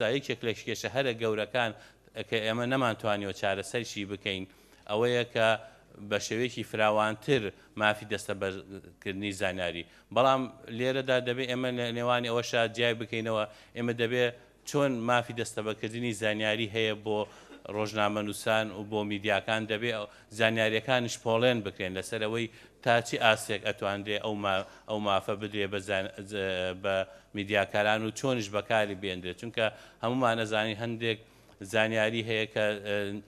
یەکێک لە کێشە هەرە گەورەکان کە ئێمە نەمانتوانیوە چارەسەرشی بکەین ئەوەیە کە بە شێوەیەکی فراوانتر مافی دەستەبەرکردنی زانیاری، بەڵام لێرەدا دەبێ ئێمە لە نێوانی ئەوەشا جیای بکەینەوە، ئێمە دەبێ چۆن مافی دەستەبەرکردنی زانیاری هەیە بۆ ڕۆژنامەنووسان و بۆ میدیاکان، دەبێ زانیارییەکانیش پۆڵێن بکرێن لەسەر ئەوەی تا چی ئاستێک ئەتوانرێ ئەو مافە بدرێ بە میدیاکاران و چۆنیش بەکاری بێندرێت، چونکە هەموومان ئەزانین هەندێک زانیاری هەیە کە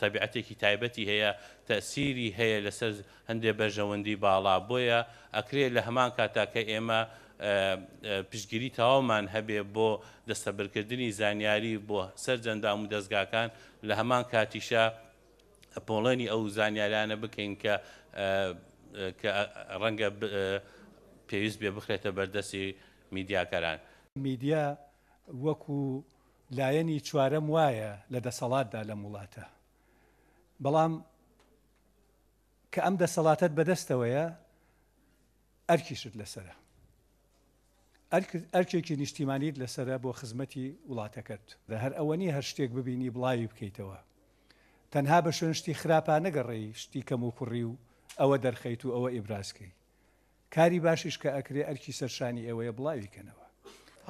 تەبیعەتێکی تایبەتی هەیە، تەئسیری هەیە لەسەر هەندێ بەرژەوەندی باڵا، بۆیە ئەکرێ لە هەمان کاتا کە ئێمە پشتگیری تەواومان هەبێ بۆ دەستەبرکردنی زانیاری بۆ سەرجەم دامودەزگاکان، لە هەمان کاتیشا پۆڵێنی ئەو زانیاریانە بکەین کە کە ڕەنگە پێویست بێ بخرێتە بەردەستی میدیاکەران. میدیا وەکو لایەنی چوارەم وایە لە دەسەڵاتدا لەم وڵاتە، بەڵام کە ئەم دەسەڵاتەت بەدەستەوەیە ئەرکیشت لەسەرە، ئەرکێکی نیشتیمانیت لەسەرە بۆ خزمەتی وڵاتەکەت. هەر ئەوە نییە هەر شتێک ببینی بڵاوی بکەیتەوە. تەنها بە شوێن شتی خراپا نەگەڕێی شتی کەموکوڕی و ئەوە دەرخەیت و ئەوە ئیبراز کەی. کاری باشیش کە ئەکرێ ئەرکی سەر شانی ئێوەیە بڵاوی کەنەوە.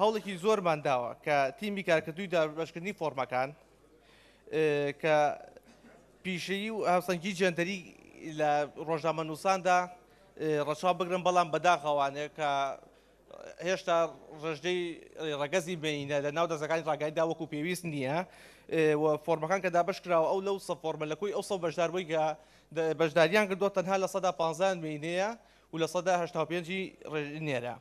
هەوڵێکی زۆرمان داوە کە تیمی کارکردووی دابەشکردنی فۆرمەکان کە پیشەیی و هاوسەنگی جێندەری لە ڕۆژنامەنووساندا ڕەچاو بگرن، بەڵام بەداخەوانێ کە هێشتا ڕێژەی ڕەگەزی مێینە لە ناو دەزگاکانی ڕاگەیاندندا وەکو پێویست نییە و فۆرمەکان کە دابەش کراوە ئەو لەو سە فۆرمە لە کۆی ئەو سە بەشداربووی کە بەشداریان کردووە تەنها 15% مێینەیە و 85% نێرە.